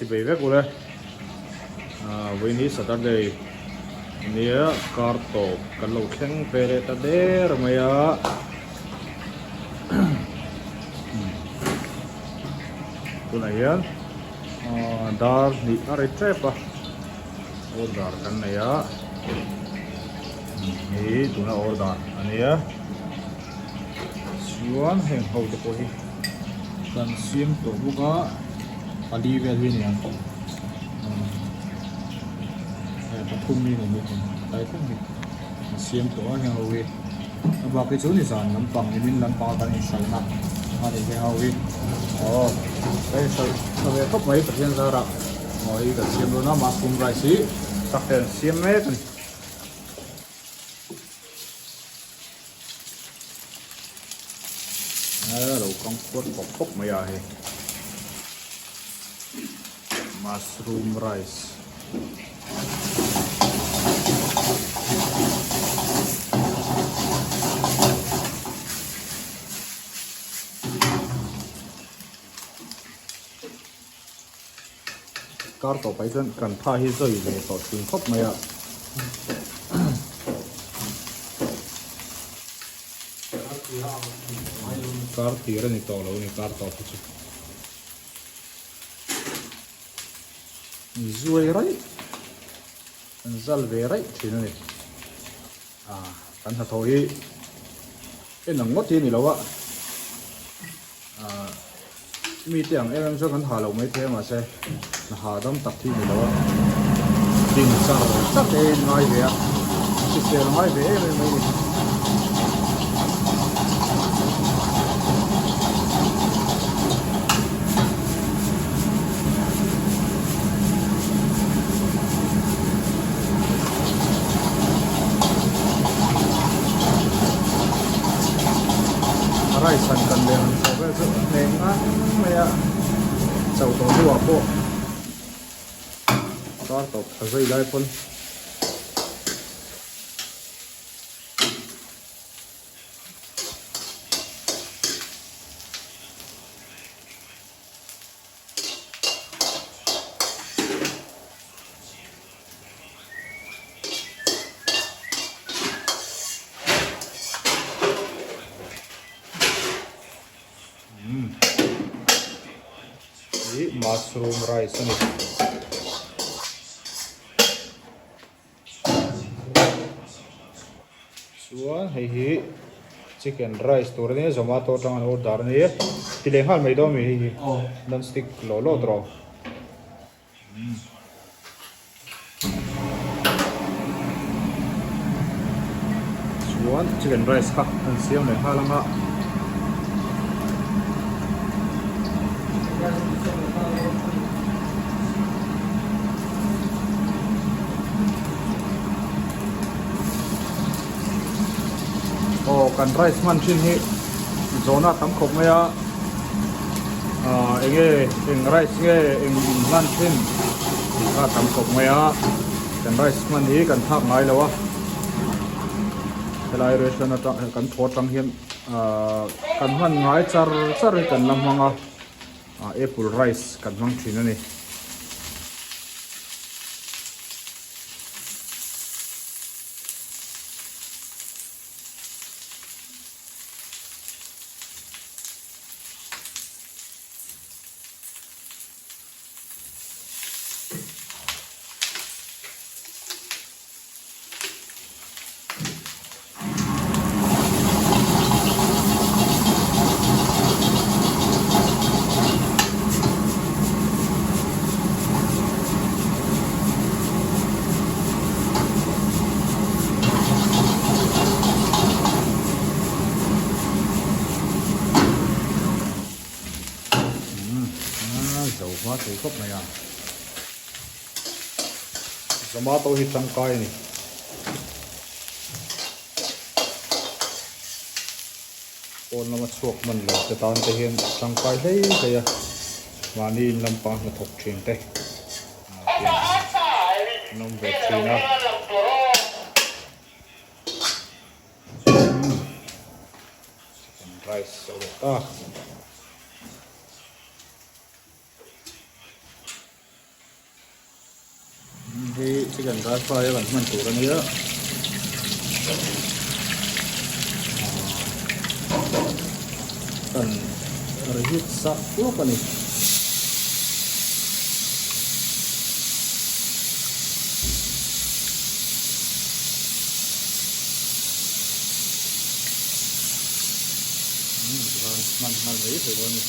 Chibei vek ule. Vawiin hi Saturday nia kar tawp kan lo thleng ve leh ta der mai a. Tunah hian dar hnih a ri tep a, order kan nei a, hei tuna order a nia. Chuan heng ho te pawh hi kan siam tawh bawk a pali vel hi a ni ang hei pathum hi a ni bawk ang tlai thleng hi kan siam tawh a heng ho hi a bak hi chu ni zan lampang nimin lampang a kan inhralhna a ni heng ho hi aw kan inhralh tha ve khawp mai Pathian zarah aw hei kan siam dawn a mushroom rice hi chak te an siam mek a ni. A lo kang khuat khawp khawp mai a hei mushroom rice Kar tawp ah chuan kan tha hi zawi ve tawh thin khawp mai a. Kar tir a ni tawh lo ni kar tawp hi chu. Zuai raih an zal ve raih thin a ni. Kan hnathawh hi en ang ngawt hi a ni lo a. Mite ang em em chuan kan ha lo mai thei a mahse hna hahdam tak hi ni lo a ding char char te in ngai ve a hrisel ngai ve em em mai ni. Rice han kan leh han chho vel chu hneh ngang mai a chauh tawh hnuah pawh kar tawp tha zui lai pawn. Ih mushroom rice a ni. Chuan hei hi chicken rice tur a nia zomato atang an order a ni ti leh nghal mai dawn mi hei hi non stick lawh lawh tawh. Chuan chicken rice kha an siam leh nghal ang a. Aw kan rice hman thin hi zawhna tam khawp mai a ah eng nge eng rice nge eng in hman thin tih kha tam khawp mai a kan rice hman hi kan thlak ngai lo a helai restaurant atang kan thaw atang hian ah kan hman ngai char char hi kan la hmang a ah apple rice kan hmang thin a ni. Zo hma thei khawp mai a. Tomato hi tangkai a ni. Pawn lama chhuak hman lo te tan te hian tangkai hlei hlei a, mahni in lampang hnathawk thin te an awm ve thin a. Chicken rice a awm ta. Chicken dry fry a kan hman tur a nia. Kan reheat sak tawp a ni. Tikhan hman nghal mai thei dawn a ni.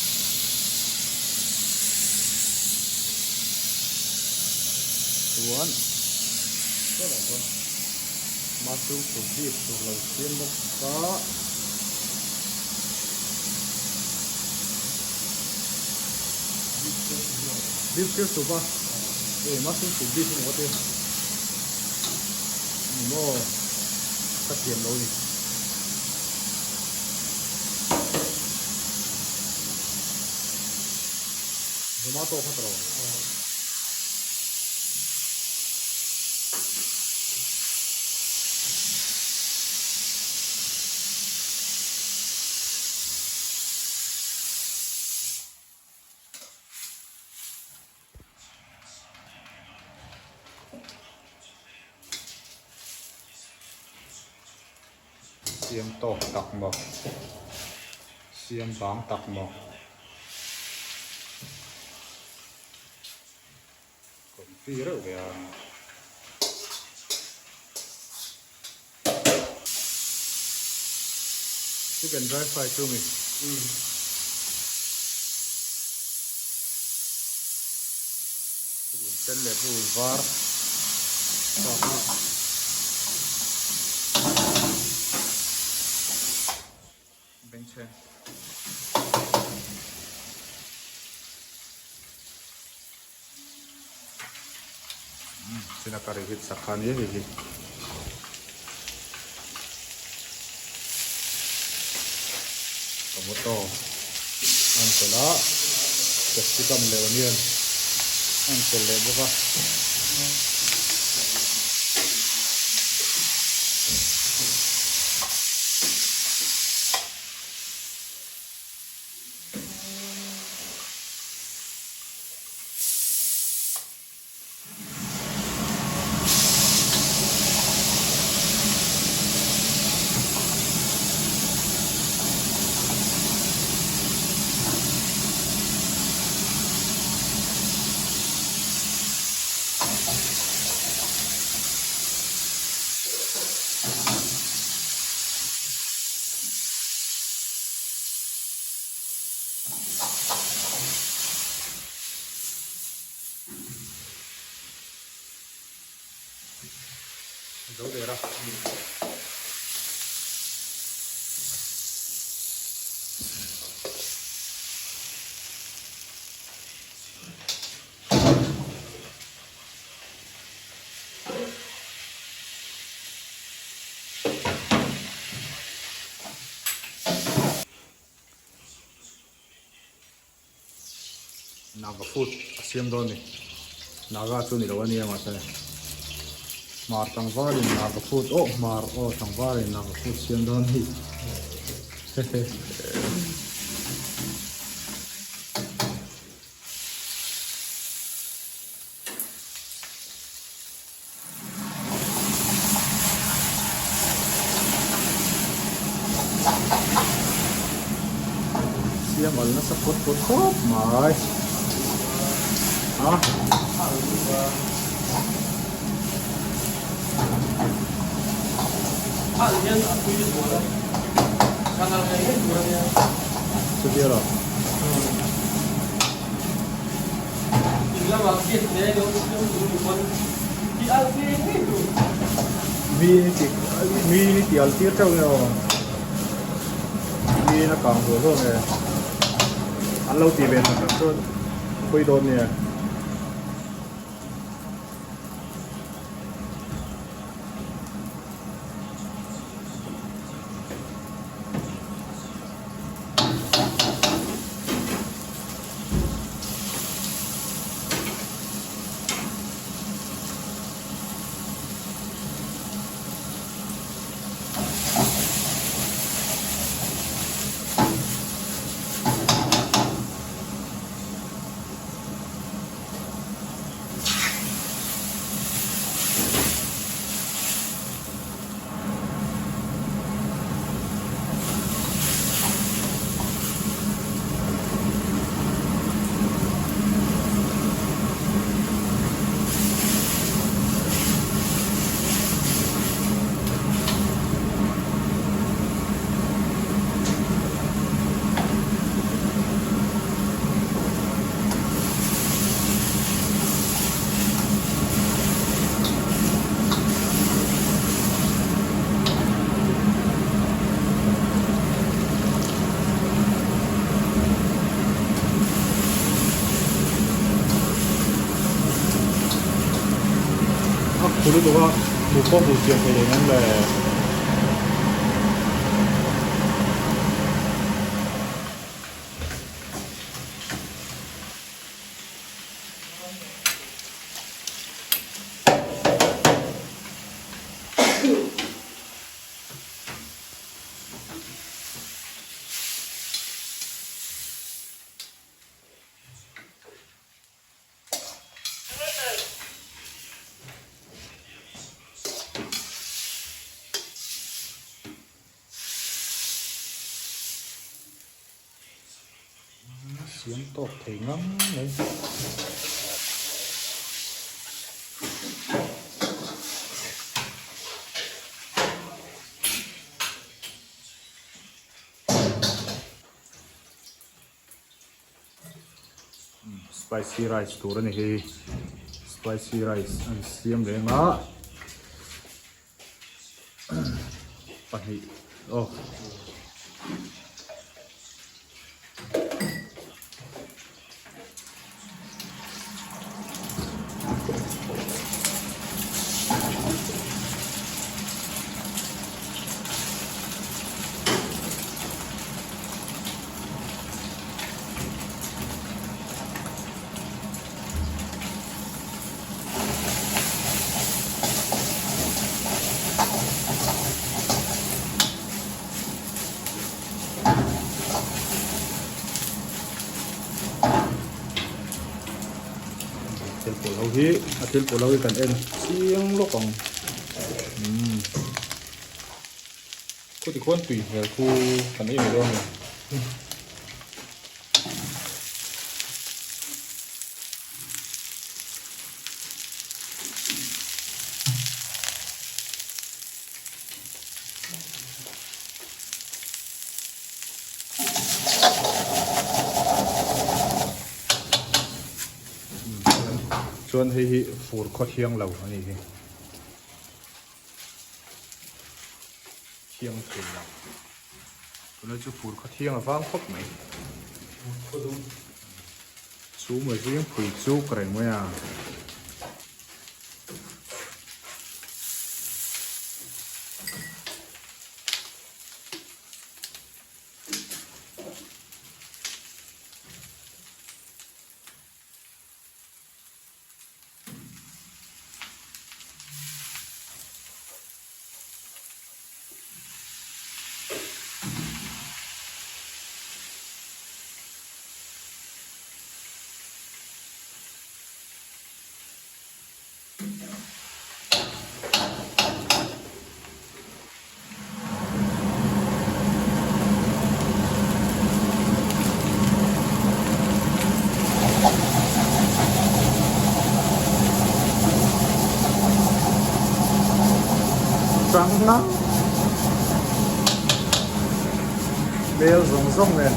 Chuan hetah chuan mushroom soup beef tur lo siam bawk a. Beef stir soup a hei mushroom soup beef emaw ka ti a ni maw ka thiam lo a ni. Tomato kha tawh. Siam tawk tak maw? Siam bang tak maw? Confi reuh ve a. Chicken dry fry chu mi. Purun sen leh purun var thlak a. Bengchheng. China curry hi chak kha nia hei hi. Tomato a an telh a, capsicum leh onion a an telh leh bawk a. Zo der a. Naga food a siam dawn a ni Naga chu ni lo a nia mahse hmar tlangvalin Naga food aw hmar aw tlangvalin Naga food siam dawn a ni hehe. Siam al nasa pawt pawt khawp mai a. Chutia lo. Mi ni mi ni ti al tir teuh nge aw mi in a kang zual zawk nge an lo ti ve tak tak chuan khawi dawn nia. lutuk a, hmuh pawh hmuh chian theih eng em le. Siam tawk thei ngang mai. Spicy rice tur a ni hi spicy rice an siam reng a pahnih aw. Thil pawlh ho hi a thil pawlh ho hi kan en chiang lawk ang umm khuti khuan tui hmel khu kan ei mai dawn a ni. Chuan hei hi fur khaw thiang lo a nih hi thiang thei lo tunlai chu fur khaw thiang a vang khawp mai chu mai zing phui chu ka reng mai a. Chang ngang bel zawng zawng nen.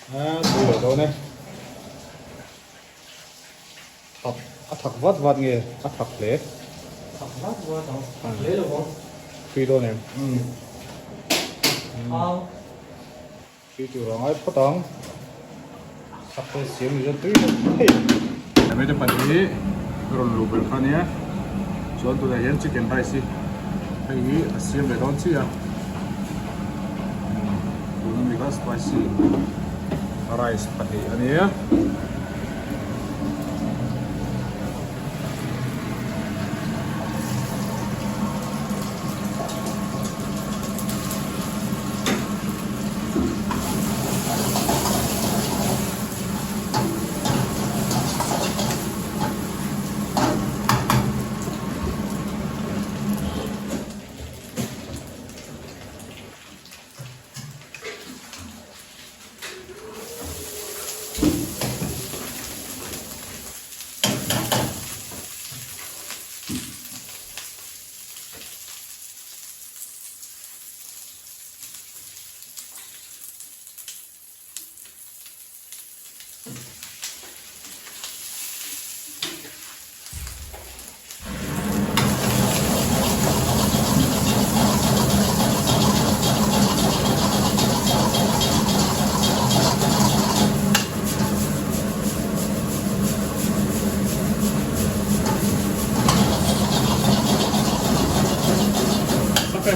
A tui lo dawn e. Thak a thak vat vat nge a thak hle. Thak vat vat ang thak hle lo ang. Tui dawn em? Au. Tui tur a ngai phawt ang. Sak te siam ni chuan tui lo thei. Hemi te pahnih hi rawn luh belh kha ania. Chuan tunah hian chicken rice hi hei hi a siam leh dawn chiah a. Tuna mi kha spicy rice pahnih ania.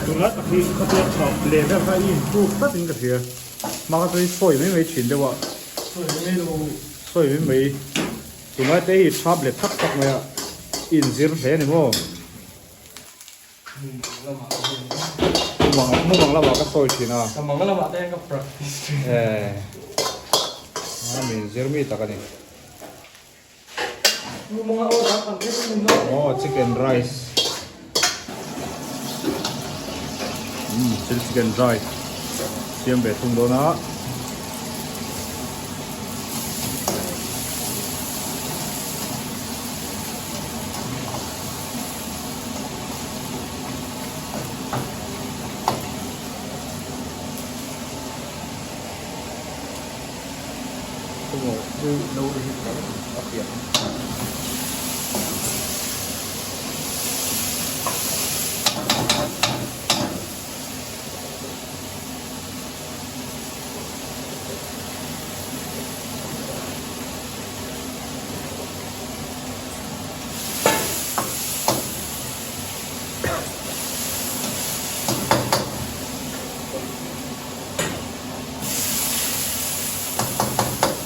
Tunlai tak hi khawtuar tha leh vel kha i improve tlat in ka hria. Hma kha chuan i sawi mai mai thin deuh a. Sawi mai mai lo. Sawi mai mai. Tunlai te hi thap leh thak thak mai a. I inzir hle a ni maw? Mumang mumang lamah ka sawi thin a. Ka mang lamah te hian ka practice thin. Eh. A mi inzir mi tak a ni. Mumanga order kan thei chu min lo. Oh chicken rice. Um chilli chicken rice siam ve thung dawn a.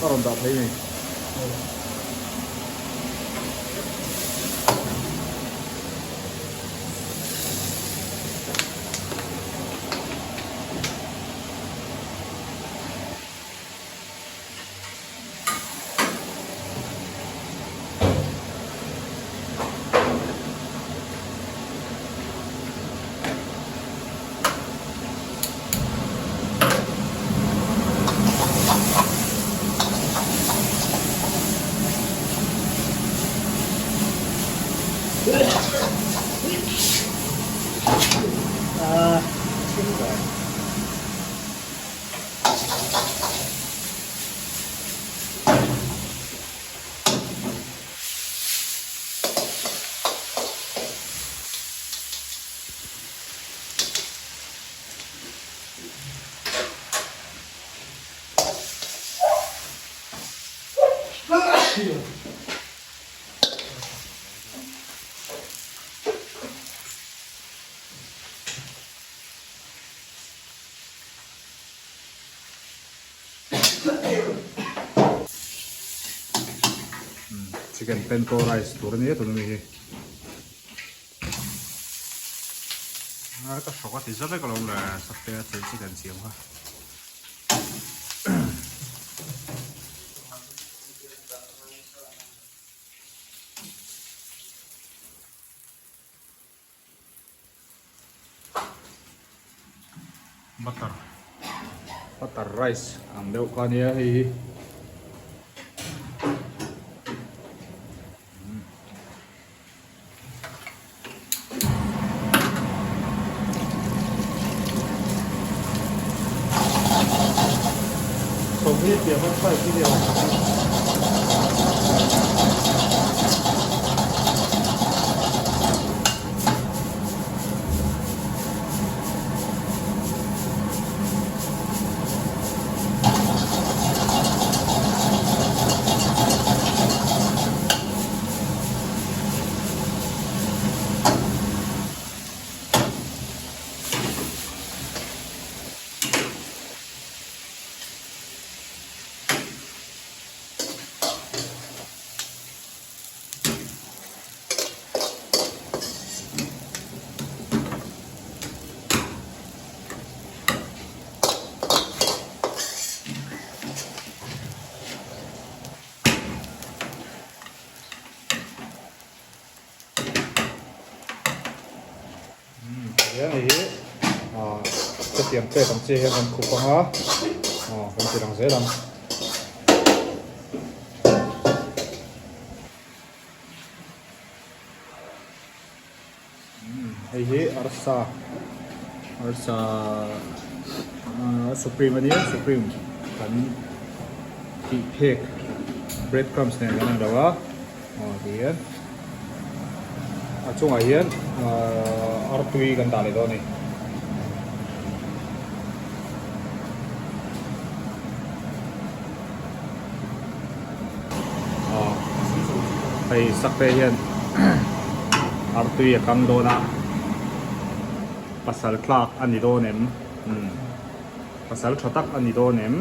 Ka rawn dah phei mai. Chicken panko rice tur a ni a tuna mi hi a ka hrawk a ti za vek alawm le sakte a chilli chicken siam kha. Butter butter rice ang deuh kha ania hei hi. Hian hei hi ah hetiang plate ang chi hian kan khup ang a ah kan ti lang zel ang. Hei hi arsa arsa ah supreme a nia supreme kan tih phek. Bread crumbs nen kan han rauh a aw ti hian a chungah hian ahh artui kan dah leh dawn a ni. Aw hei sakte hian artui a kang dawn a pasal tlak a ni dawn em umm pasal tha tak a ni dawn em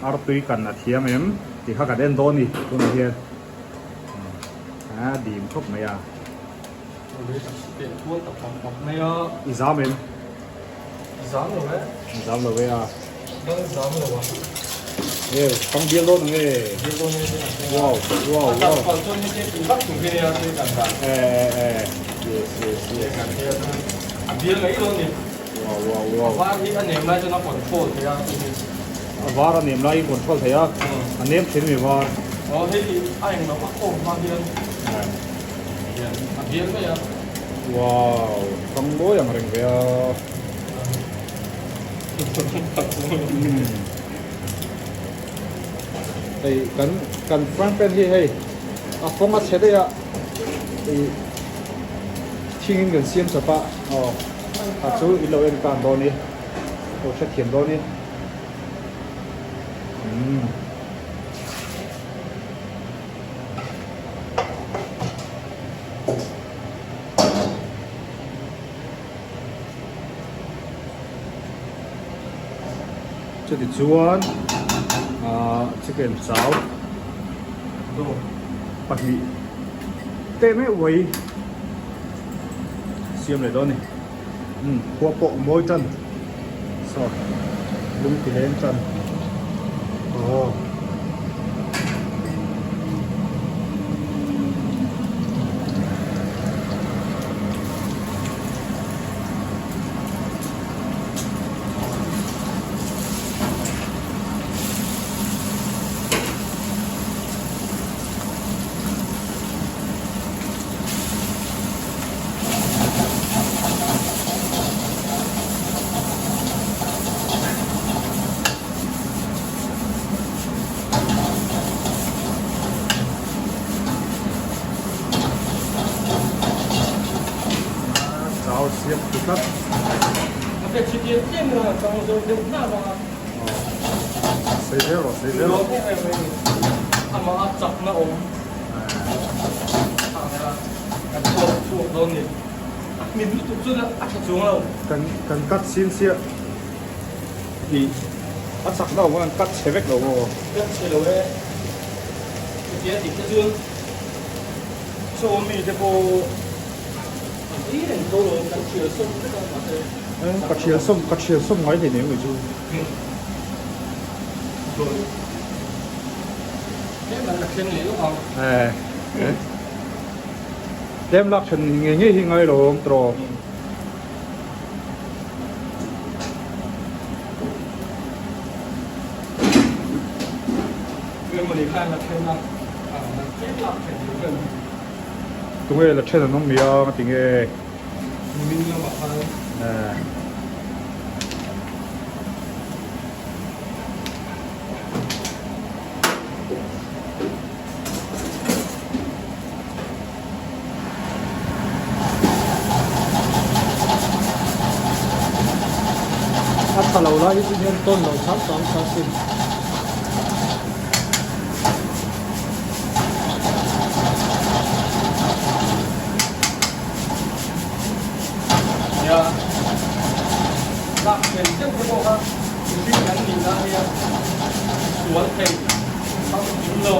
artui kan a thiam em tih kha kan en dawn a ni tunah hian a dim khawp mai a. I zam em? I zam lo e. I zam lo e a. Dang zam lo a. E, kang bial dawn ang e. Bial dawn e. Wow, wow, wow. A pal chuan heti ti vak tur hi nia tui kan dan. E, e, e. Yes, yes, yes. Kan thei a chuan a bial mai dawn ni. Wow, wow, wow. A var hi a nem lai chuan a control thei a. A var a nem lai in control thei a. A nem thin mi var. Aw hei a eng lo a khawm hma hian. A bial mai a. Wow, kang mawi ang reng ve a. Hei kan kan front pan hi hei a fawng a chhe daih a ih thing in kan siam chawp a aw a chu in lo en tan dawn i lo hrethiam dawn i umm. Chuti chuan ahh chicken chau pahnih teh meuh mai siam leh dawn a ni umm khua pawh mawi tan saw lung ti leng tan aw. Chau siam tu tlat. Sei zel rawh, sei zel rawh. Amah a chakna awm. Kan chhuak chhuak dawn ni. A hmin lutuk chuan a tha chuang lo. Kan kan cut sin sia tih a chakna awm khan cut chhe vek lo maw? Cut chhe lo e. Chutia tih te chuan saw mi te pawh an ei reng tho lo kan thial sawm vek a mahse. Ka thial sawm ka thial sawm ngai hleinem kei chu. Tlem an la thleng leh lawk ang. Tlem lak then ngei ngei hi ngai lo awm tawh. Tunge la then an awm mi a nga tinge. A tha lo lai hi chu hian tawn lo chang chang sa sin. Nia, lak thei deuh te pawh kha mihring an nih na nia sual thei famkim lo.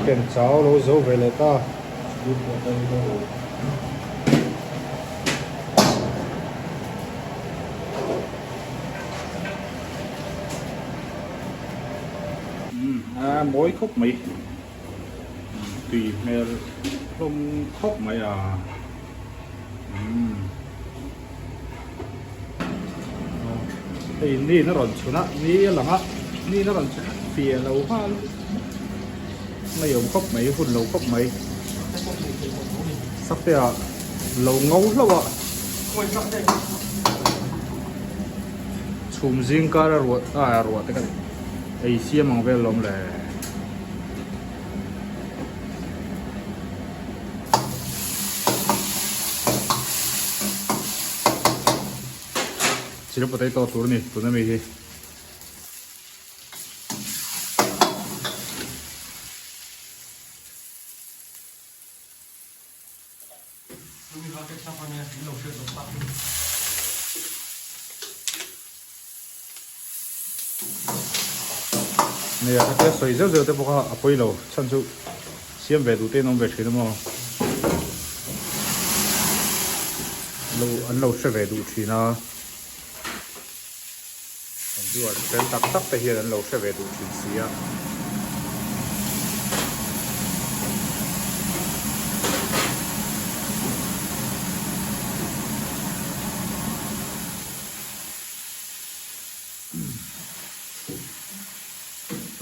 ken chau lo zo ve leh ta. A mawi khawp mai tui hmel hlawm khawp mai a hei ni na rawn chhun a ni a lang a ni na rawn chhun a fiah lo nghal ngeiawm khawp mai hun lo khawp mai sakte ah lo ngo hlauh a chhum zing kar a ruah ah ruah te ka ei siam ang vel lawm le. Chili potato tur a ni tuna mi hi. Nia khatia sawi zeuh zeuh te pawh kha a pawi lo chhan chu siam ve duh te in awm ve thin a maw lo an lo hre ve duh thin a kan viewer fel tak tak te hian an lo hre ve duh thin si a.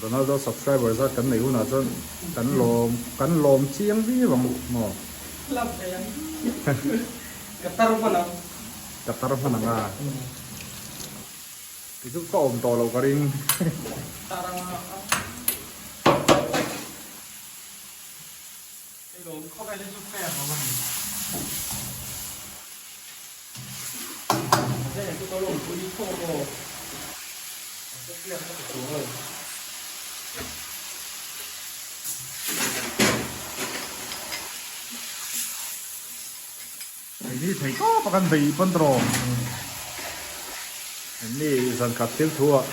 Ronaldo subscriber zat kan nei hunah chuan kan lawm kan lawm chiang viau ang maw? Love ve ang. Ka tar hman ang. Ka tar hman ang a. Ti chu ka awm tawh loh ka ring. Tar ang a. Hei lawm khawvel hi chu fair lo a ni. Hei ni thei tawp a kan bei pawn tawh hei ni zan khat thil thu ah.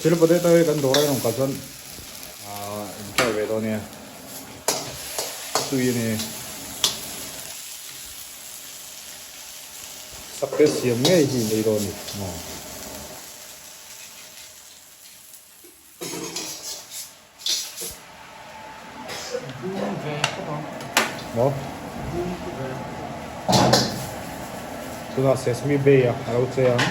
Chili potato hi kan dawr a inawm kal chuan ahh in try ve dawn nia tui a ni sakte siam ngei hi in ei dawn a ni maw. Maw? Tunah Sesame Bay a lo che ang.